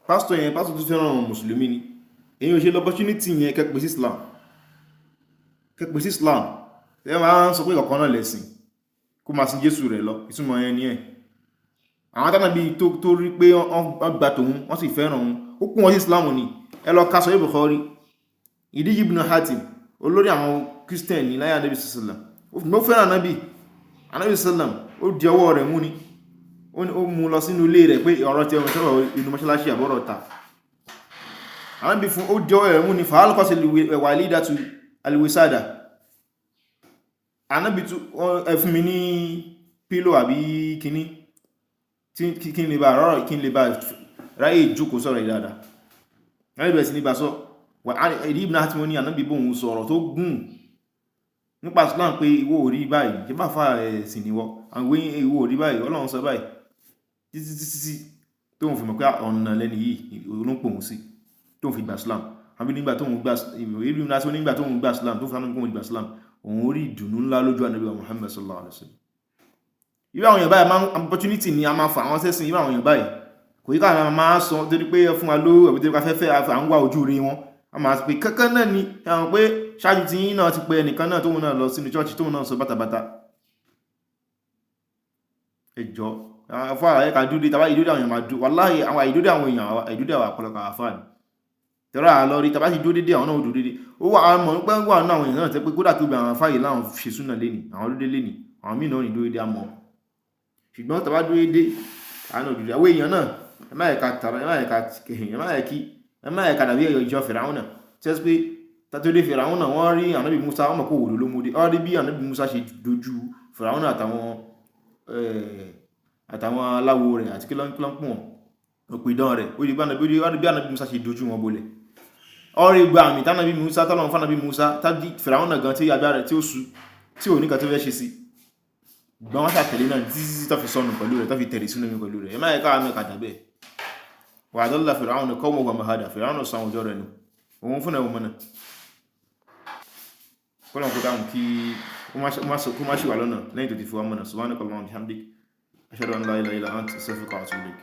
Pásítọ̀ yẹn, pásítọ̀ tó fẹ́ràn mùsùlùmí ni. Èyí ò ṣe l'opportunity yẹn kẹ́pẹ́ sí Islam, kẹ́pẹ́ sí Islam. Ẹ máa ń sọ pé ọ̀kan náà lẹ̀sìn, kó máa sin Jésù rẹ̀ lọ. Ìtumọ̀ yẹn ni ẹ̀ àwọn tánà bíi tó rí pé wọ́n gba tòun, wọ́n sì fẹ́ràn òun, ó kún wọn sí Islam ni. Ẹ lọ ka Sahih Bukhari. Ìdí Ibn Hatim, olórí àwọn Christian ní láyé Anabi sallam, ó fẹ́ràn Anabi. Anabi sallam ó di ọwọ́ rẹ̀ mú ni, ó mú lọ sínú ilé rẹ̀ pé ọ̀rọ̀ tí ọmọ sọ̀rọ̀ inú mọ́ṣáláṣí àbọ̀rọ̀ ta. Anabi fún ó di ọwọ́ rẹ̀ mú ni. Fàálùkọ́sí walidatu alwisada. Anabi tún ẹ fún mi ní pillow àbí kíní tí kí n lè bá rọrọ̀, kí n lè bá ráyè jókòó sọ̀rọ̀ ìdáadáa. Anabi bẹ̀rẹ̀ sí ní bá sọ. Ìdí Ibn Hatim ní Anabi bóun sọ̀rọ̀ tó gùn nípa Islam pé ìwọ ò rí báyìí, ṣe bá fà ẹ̀sìn níwọ àwọn ìwọ ò rí báyìí, Ọlọ́run sọ báyìí, títí títí tóun fi mọ̀ pé ọ̀nà lẹ́ni yìí ló ń pòun sí, tóun fi gbà Islam. Àbí nígbà tóun gbà ìlú náà, nígbà tóun gbà Islam, tó fi hàn kóun gbà Islam, òun rí ìdùnnú ńlá lójú Ànábì wa Muhammad sallallahu alaihi wasallam. Irú àwọn èèyàn báyìí máa ń opportunity ni a máa fa àwọn sẹ́sìn. Irú àwọn èèyàn báyìí kò yí káwọn máa sọ torí pé fún wa lówó àbí torí pé afẹ́fẹ́ à ń wá ojú rí wọn. A máa pè kankan náà ni àwọn pé ṣáájú tí yín náà ti pe ẹnìkan náà tóun náà lọ sínú church, tóun náà sọ bàtàbàtà. Ẹjọ́ fún àwọn ẹ̀ka dúdú tàbá ìdúdú àwọn èèyàn máa dú. Wàláhì, àwọn ìdúdú àwọn èèyàn, ìdúdú àwọn àpọ̀lọpọ̀ àfáà ni tẹ́rọ àlọ́ rí. Tàbá ti dúró dédé, àwọn náà ó dúró dédé. Ó wà àwọn mọ̀ pé wà náà àwọn èèyàn náà tẹ́ pé kódà tó gba àwọn afáyè láwọn ṣe súnà lénìí, àwọn dúdé lénìí, àwọn míì náà ní dúró dédé àmọ́. Ṣùgbọ́n tàbá dúró dédé, àwọn náà dúró. Àwọn èèyàn náà, ẹ má yẹ ká tàrà, ẹ má yẹ ká ẹ má yẹ kí ẹ má yẹ ká dàbí ìjọ Fìràwọn náà tẹ́ pé tàtó-dé Fìràwọn náà, wọ́n rí Ànábì Musa, wọ́n mọ̀ kó wòlò ló mú dé. Wọ́n rí bí Ànábì Musa ṣe dojú Fìràwọn náà àtàwọn aláwo rẹ̀ àti kílọ́ńpọ̀n òpìdán rẹ̀. Ó rí bí Ànábì Musa ṣe dojú wọn bolẹ̀. Ọ̀rẹ́ gba àmì tánàbí Musa tọ́lọ́run fánàbí Musa tájí Fìràwọn náà gan tí agbára rẹ̀ tí ó su tí ò ní kan tó fẹ́ ṣe sí gbọ́n, wọ́n ṣàtẹ̀lé náà títí tó fi sọnù pẹ̀lú rẹ̀, tó fi tẹ̀lé sínú mi pẹ̀lú rẹ̀. Ẹ má yẹ káà mẹ́ka dàbẹ́ wà dọ́là Fìràwọn kọ́ mọ̀ wà mahada. Fìràwọn sọ àwọn ọjọ́ rẹ̀ nù, òun fún ẹ̀wọ̀n mọ́nà. Kọ́lọ̀ kó dáhùn kí kó má ṣì wà lọ́nà lẹ́yìn tó ti fi wá mọ́nà. Subhanaka Allahumma bihamdik, ashhadu an la ilaha illa anta, astaghfiruka wa atubu ilaik.